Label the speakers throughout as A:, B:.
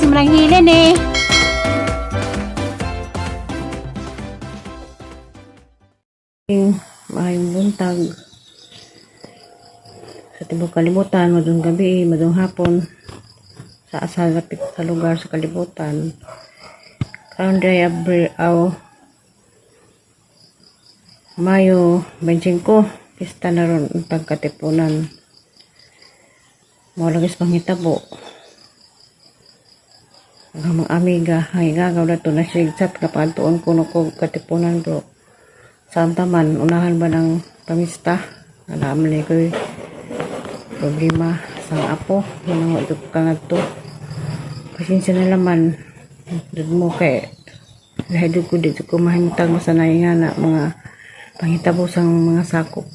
A: Si Manang Helen eh.
B: Maayong buntag sa tibok kalibutan, madung gabi, madung hapon, sa asa lapit sa lugar sa kalibutan. Karon day Abril aw Mayo 25, pista na ron ang tagkatipunan. Mao lagi sa panghitabo. Ang mga amiga, ay gagaw na to na siya chat kapag tuon ko no ko katipunan, bro. Sa taman, unahan ba ng pamista? Alam ni ko problema sa apo. Manang ito ka nga to. Pasensya na laman. Dud mo kay lahi dud ko dito ko mahimutag masanay nga na mga panghitabo sang mga sakop.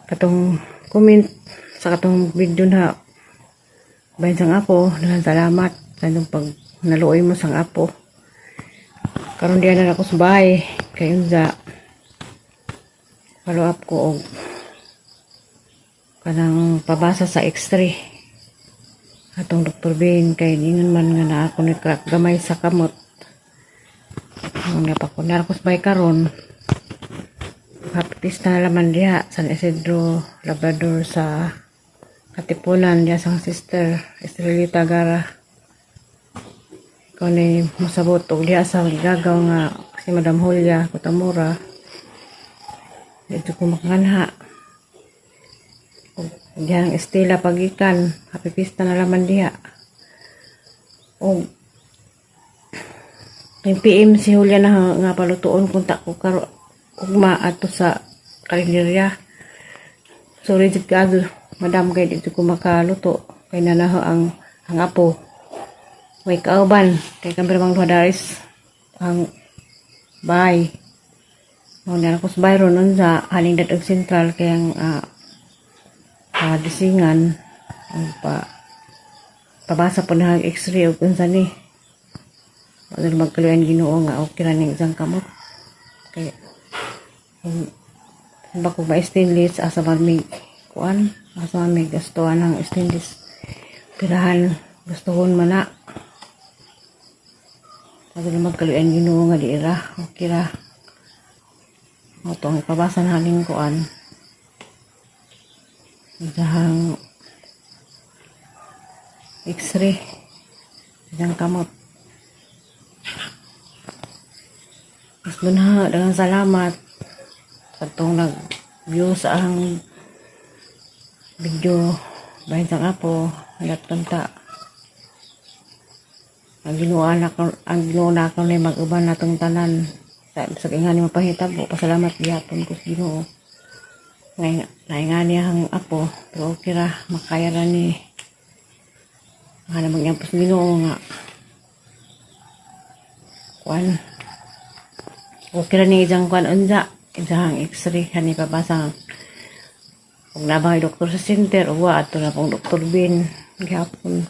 B: Katong comment sa katong video na bahin sang apo, daghang salamat sa inyong pag naluoy mo sang apo. Karon diyan na ako sa bahay kay unsa follow up ko og kanang pabasa sa x-ray atong Dr. Bain kay ingon man nga naa ako ni crack gamay sa kamot. Ang nga pa ko na ako sa bahay karon. Happy pista na laman diha San Isidro Labrador sa Katipunan diha sa sister Estrelita Gara ikaw ni masabot og diha sa gagaw nga si Madam Julia Kutamura dito ko makanha og diha ang Estela pagikan. Happy pista na laman diha. Og yung PM si Julia na nga palutuon kung ta ko karo ugma ato sa karinderya. Sorry jud kaado, madam, kay dito ko makaluto kay nanaho ang apo. May kauban kay kami bang duha daris ang bay. Mo na ako sa bayron unsa haling datog sentral kay ang disingan ang pa pabasa po na ang x-ray og unsa ni. Wala magkaluyan Ginoo nga okay ra ning isang kamot. Kay kung ba ko ba stainless asa man may kuan, asa man may gastuhan ang stainless, pirahan gustuhon man na. Sabi na magkaluyan Ginoo nga di ra okay ra. Mo to ang ipabasa na haling kuan. Isang x-ray. Isang kamot. Mas na, daghang salamat sa itong nag-view sa ang video bahin sang apo halat kanta. Ang Ginoo na ko, ang Ginoo na ako ni mag-uban natong tanan sa ingani mapahitabo. Pasalamat gihapon ko sa Ginoo. Ngay nainga niya ang apo, pero okay ra, makaya ra ni. Nga na magyampo sa Ginoo nga kuan, okay ra ni isang kuan unsa isang x-ray hani pabasa kung nabang doktor sa center o wa ato na pong Dr. Bin gihapon.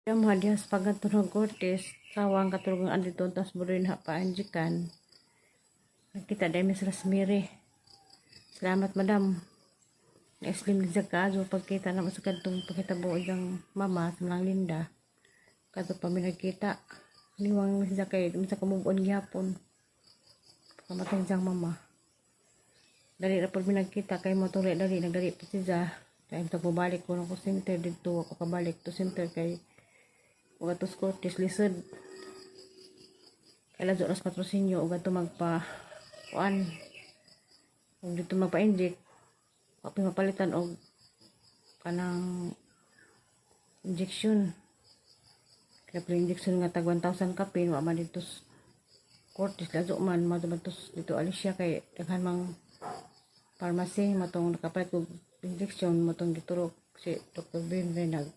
B: Yam hadias pagkatulog Cortes, sawang katulog ang andito tas burin ha paanjikan. Nagkita dahil Miss Rosemary. Salamat, madam. Na-slim din sa kaso pagkita naman sa kantong pagkitabo ang mama sa mga Linda. Kato pa mi nagkita. Niwang siya kay sa kamubon gihapon. Pagkamatay siyang mama. Dali ra pud mi nagkita kay mo dali nagdali po siya. Kaya ito bumalik ko ko center dito ako kabalik to center kay ug atos Cortes lisod. Kay ladyo ras patrosinyo ug ato magpa kuan. Ug dito magpa-inject. Wa pa mapalitan og kanang injection. Kaya po injection nga tag 1,000 kapin, wa man dito Cortes, ladyo man, madto dito Alicia kay daghan mang pharmacy matong nakapalit og injection matong giturok si Dr. Ben rin nag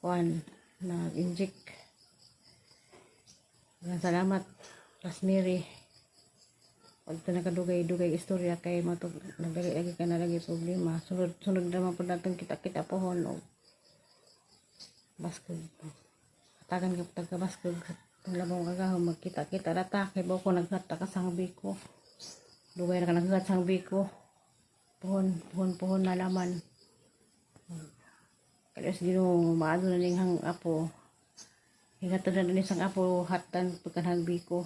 B: kuan nag-inject. Maraming salamat, Rosemary. Wag ta nakadugay-dugay istorya kay matong nagdali lagi ka na lagi problema. Sunod sunod naman po natong kita-kita pohon og baskog. Tagan ka taga baskog sa labong kagahom magkita-kita rata kay bako naghata ka sang biko. Dugay na ka naghat sang biko. Pohon pohon pohon na laman. Kaya sa Ginoo maano na ning hang apo. Hingatod na ni sang apo hatan pagkanhang biko.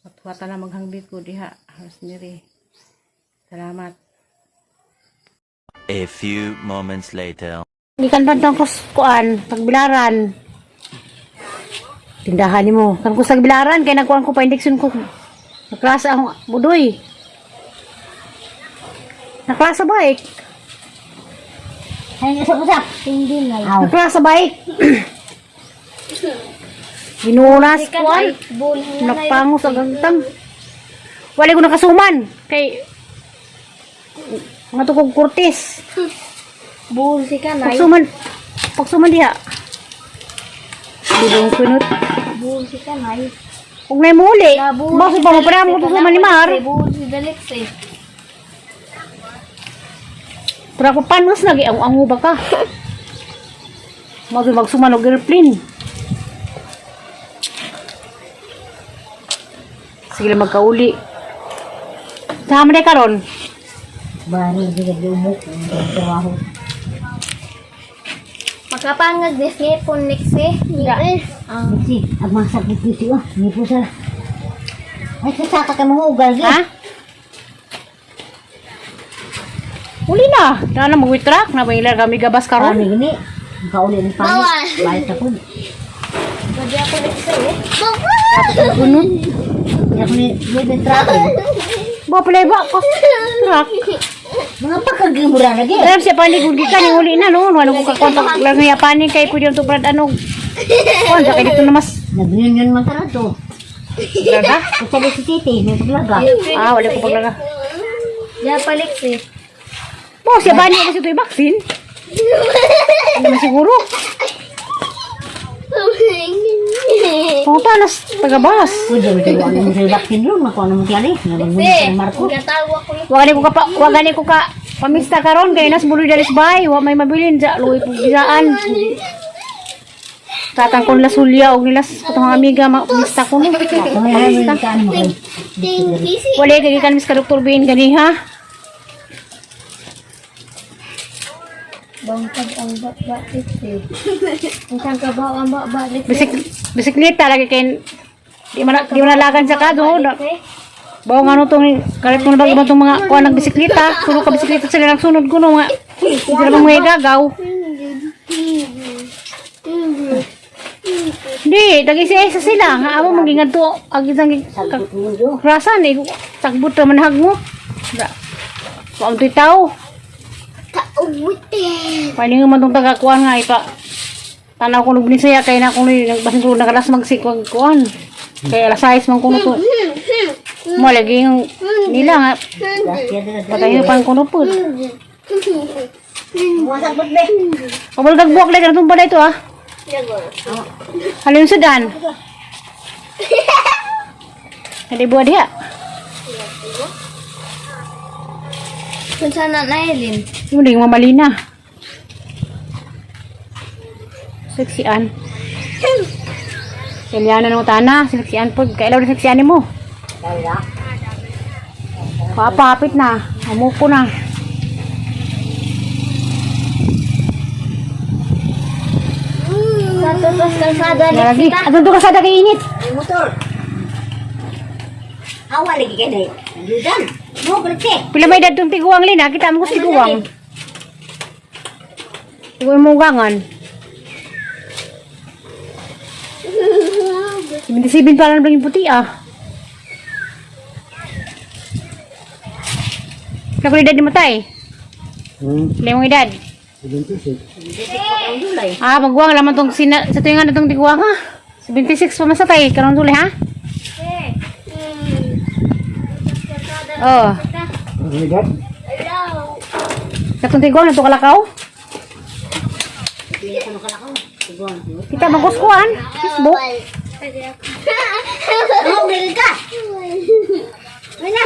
B: At hatan na maghang biko diha Rosemary. Salamat.
A: A few moments later.
B: Gikan pa tong kuan, pagbilaran. Tindahan nimo. Kan ko sa bilaran kay nagkuan ko pa injection ko. Naklasa akong budoy. Naklasa bike.
C: Ay, usap-usap. Hindi na. Aw.
B: Naklasa bike. Ginunas kuan. Napangos ang gantang. Wala ko nakasuman kay nga to kog kurtis.
C: Bull si ka na.
B: Pagsuman pagsuman diha. Dudong kunot.
C: Bull si ka na.
B: Kung na muli, baso pa mo para mo to ni Mar.
C: Bull si Dalix eh.
B: Pero ako panos lagi ang ango ba ka? Mag magsuman og airplane. Sige lang magkauli. Sama na karon.
C: Bari, di ka lumok. Ang trabaho. Makapangag des ngipon next eh. Ah.
D: Si, ang masakit dito ah. Hindi po sa... Ay, sasaka ka mga ugal.
B: Ha? Uli na. Na na mag-witrak na may kami gabas
D: Karon.
B: karon.
D: Kami gini. Kauli ng pangit.
C: Bawal.
D: Balik ako.
C: Pwede ako next eh.
B: Gunot.
D: Hindi ako ni... Hindi trako.
B: Ba pala ba ko truck.
D: Mga pagkagimura na gini.
B: Alam siya panig kung gikan uli na noon wala ko ka kontak lang nga panig kay pwede ang tubrad ano. Kuan sa kay dito na mas
D: Nag-union man tara to.
B: Laga?
D: Kung sa si Titi, may paglaga.
B: Ah, wala ko paglaga.
C: Ya palik eh.
B: Bo, siya ba niya kasi ito'y vaccine? Hindi man siguro. Punta na tagabas.
D: Pwede mo tayo ano mo sa vaccine room. Ako ano mo tiyali. Nabang
C: Eh,
D: mo Marco.
C: gatawa ko.
B: Wag ko ka pa, wag ko ka pamista karon kay nas buloy dalis bay, wa may mabilin sa luoy pug gisaan. Tatang kon lasulya og nilas katong amiga ma pamista ko no.
D: Ay, ay, kaan mo kayo.
C: Tingki si.
B: Wala kay gikan mis ka Dr. Bin ganiha.
C: Bangkag ang bakba eh. Ang sangkabaw ang bakba eh.
B: Bisik bisikleta lagi kay di man lagan sa kado. Bawo nga no tong kalit mo na ba tong mga kuan ng bisikleta, sunod ka bisikleta sila nang sunod kuno nga. Hindi sila mga gagaw. Hindi, dagi si Esa sila. Nga amo magingad to ag isang krasan eh. Sagbot ra man hag mo. Ra. Kuan to'y tao.
C: Kauwitin.
B: Paano man tong taga kuan nga ipa. Tanaw ko nung Bisaya kay na kung nagbasin ko nakalas magsikwag kuan. Kay alas 6 man kuno to. Mo lagi yung nila nga patayin pa kuno po.
D: Masakit be.
B: Kabal gagbuwak lagi na itong balay ito ah. Halin sudan. Hindi buwa diha.
C: Kung sana na Elin.
B: Yung yung mamalina. Seksian. Eliana ng utana, sineksian po. Kailaw na seksian mo. Papapit na. Amuko na.
C: Sa tutos kalsada
B: Lagi. At doon ka sa kay init.
D: Ay, motor. Awa lagi ka na. Dudan. Mo, kalite.
B: Pila may edad tong tiguang lina, kita mo ko sa tiguang. Tiguang mo gangan. 77 pa lang yung puti ah. Pila ko edad ni matay? Pila mong edad?
D: 76.
B: Ah, magguwang laman tong sina sa tuwing ano tong tiguang ha. 76 pa masatay karon duli ha. Oh,
C: Hello.
B: katong tiguang na to kalakaw. Kita magkuskuan, Facebook.
D: Ano, dili ka. Ay na.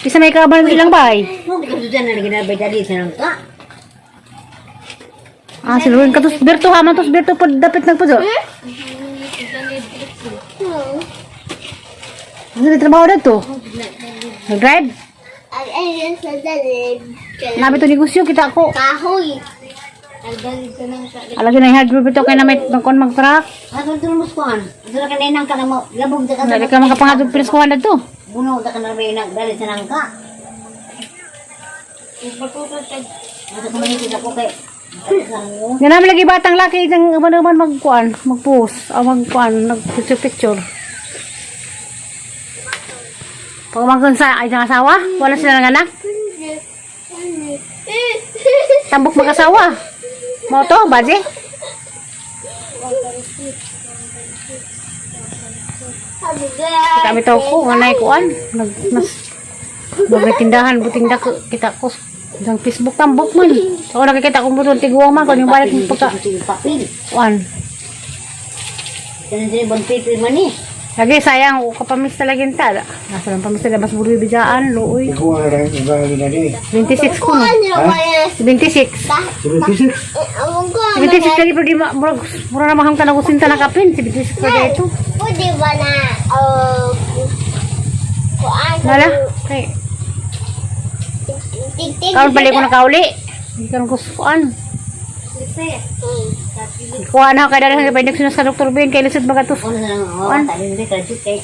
B: Bisa may kaban ilang bay.
D: Mo, dudan na lagi na bay dali sa nang ka.
B: Ah, siluin ka tos Berto ha, man tos Berto po dapit nagpuso. Ano na trabaho dito? Nag-drive?
C: Ay, ay, sa dalim.
B: Nabi to negosyo kita ko.
C: Kahoy.
B: Alagi na ihad bito kay na may kon mag-crack.
D: Ato ito mo kuan. Ato na kanay ka na mo. Labog da ka
B: Dali ka makapangadto pilis kuhan dito.
D: Buno da ka na may nang dali sa nangka. Ato ko man ako kay.
B: Nga naman lagi batang laki nang man magkuan, magpost, o magkuan, nag-picture picture. Pagmangkon sa ay ang asawa, wala sila ng anak. Tambok mag-asawa. Mo to, baje. Kita bitaw ko, nganay kuan, nag mas mga tindahan, buting dako kita ko sa Facebook tambok man. So nakikita ko buton tiguang man kun yung balik mo pagka
D: Papil.
B: kuan.
D: Ganun sila bang paper man eh.
B: Lagi sayang ko kapamis talaga yung tala. Nasa lang pamis talaga mas buri bidaan, luoy.
E: Ikaw ang rin, iba ang ginadi.
B: 26 ko no. 26.
E: 76.
B: 76 lagi pero di ma murag mura na mahang tanag usinta na kapin 76 pa dito.
C: Pwede ba na, kuan?
B: Lala, kay
C: Tig-tig.
B: karon pala ko nakauli. Hindi karon ko kuan. Kuha na kay dali sa pa sa Dr. Ben kay lisod magatos.
D: Ano na lang, oh, tayo hindi, graduate kay.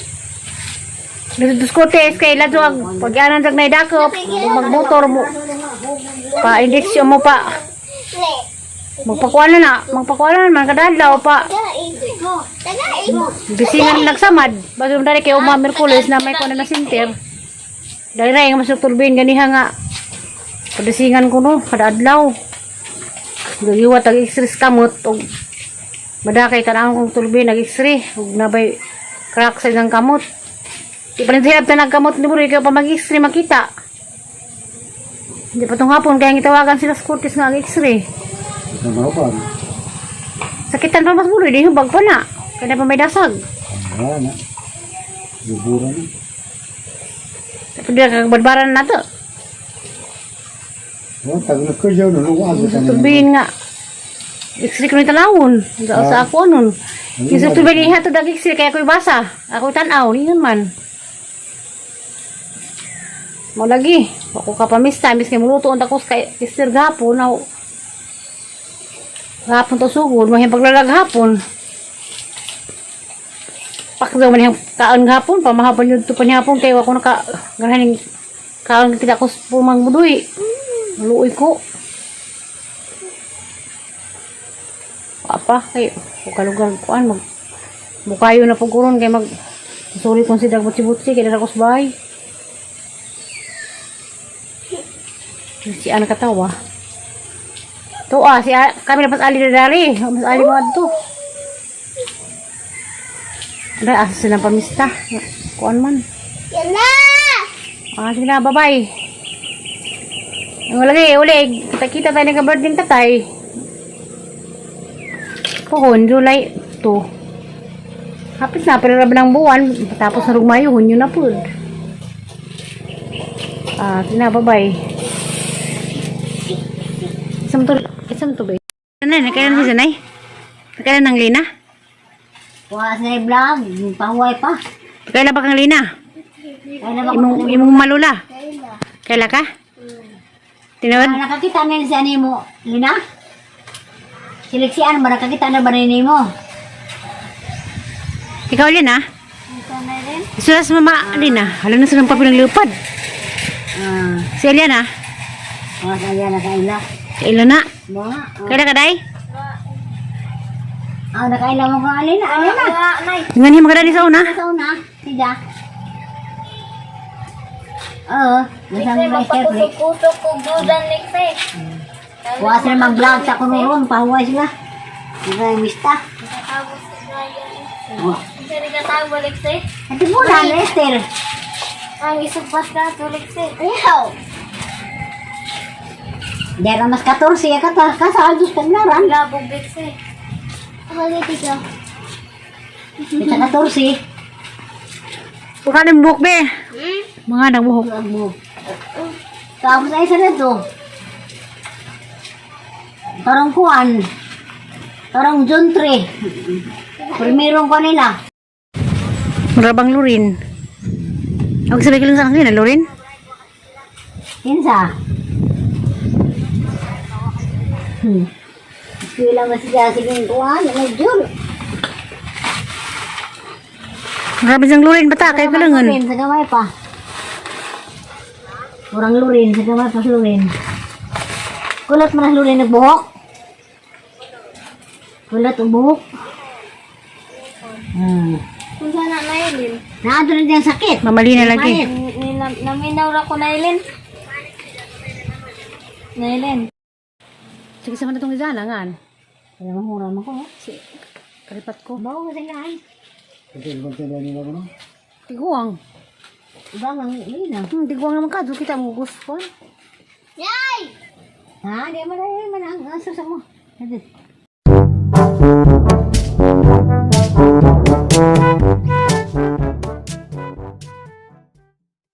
B: Lisod diskote kay ladyo ag pagyanan jag nay dakop magmotor mo. Pa injection mo pa. Magpakuan na na, magpakuan na man kadadlaw pa. Bisingan nagsamad. Bago dali kay Uma Merkules na may kuno na center. Dali na yung mas turbin ganiha nga. Padisingan ko no, kada adlaw. Gagiwa tag x-ray sa kamot og madakay tan-awon kong turbin nag x-ray ug nabay crack sa isang kamot. Di pa rin siya nagkamot ni Bro, ikaw pa mag-x-ray makita. Hindi pa tong hapon, kaya gitawagan sila sa Curtis nga ang x-ray.
E: Ito na ba?
B: Sakitan pa mas bulo, di hubag pa na. Kaya pa may dasag.
E: Wala na. Lubura na.
B: Tapi dia kagabadbaran na to.
E: Oh, tago na kayo, nuluwa sa tanan.
B: Turbin nga. X-ray ko ni tanawon. Sa ako nun. Yung sa turbin iha to dag X-ray kaya ako'y basa. Ako'y tanaw, ningon man. Mo lagi, ako ka pamista, mis kay muluto ang takos kay Esther gapon na gapon to sugod, mahim paglalag hapon. Pakdaw man yung kaon gapon, pamahapon yun to panihapon kay ako naka ganahan kaon kita ko pumang budoy. Maluoy ko. Apa kay ukalugar kuan mag mukayo na pagkuron kay mag sorry kung sidag butsi-butsi kay dara ko sa bahay. Si ana katawa. To ah si kami na pas ali na dari, mas ali mo adto. Dai asa silang pamista. Kuan man.
C: Yan na!
B: Ah, sige na, bye-bye. Ang lagi, uli, kita-kita tayo ng birthday ng tatay. Pohon, July 2. Hapit na, pero ng buwan. Tapos na rumayo, Hunyo na po. Ah, sige na, bye-bye. Isang to, isang to ba? Nanay, nakailan si Zanay? Nakailan ng Lina?
D: Wala sila yung vlog, pahuway pa.
B: Kailan ba kang Lina?
D: Ay, na ba
B: Imong, imong malula? Kaila ka? Tinawad?
D: Ah, nakakita na si ani mo, Lina? Siliksian ba nakakita na ba ni mo?
B: Ikaw, Lina? Sila sa mama, Lina. Hala na silang papel ng lupad.
D: Ah,
B: Si Eliana?
D: wala sa iya na sa ila.
B: Si Elena.
D: Mga,
B: Kaila ka, day?
D: ah, nakaila mo ka, Alina, Alina.
B: Nga niya magdali sa una.
D: Sa una, sida. Oo, nasa mga siyempre.
C: Magpakusok-kusok ko gudan next eh.
D: Wala sila mag-vlog sa kunuron, pahuway sila. Hindi mista.
C: Nakatawag sa kaya.
D: Oh.
C: Hindi nakatawag next eh.
D: Ate mo na, Lester.
C: Ang isang pas na to next eh. Ayaw!
D: Dera mas 14, ya kata, kasa aldos paglaran.
C: Labog next eh. Ako dito.
D: Bisa 14.
B: Buka ng buhok, be. Mga nagbuhok.
D: Tapos ay sa nito. Parang kuan. Parang June 3. Primerong ko nila.
B: Marabang lurin. Ang sabi ko lang sa akin, lurin?
D: Kinsa? Eskwela man siya sige kuan, medyo.
B: Grabe siyang lurin bata kay kulangan.
D: Lurin sa gamay pa. Kurang lurin sa gamay pa sa lurin. Kulot man ang lurin nagbuhok. Kulot ang buhok.
C: Kung sana Nailin.
D: Naadto na diyang sakit.
B: Mamali na lagi.
C: Naminaw ra ko Nailin. Nailin.
B: Sige sa man itong izana ngan.
D: Kaya mahura mo ko.
B: Kalipat ko.
D: Bawo sa ngaan.
E: Kasi ibang tinda nila ko no?
B: Tiguang.
D: Iba ang lina.
B: Tiguang naman ka. Doon kita mo gusto.
D: Ha, di man ay man ang asa sa mo. Dito.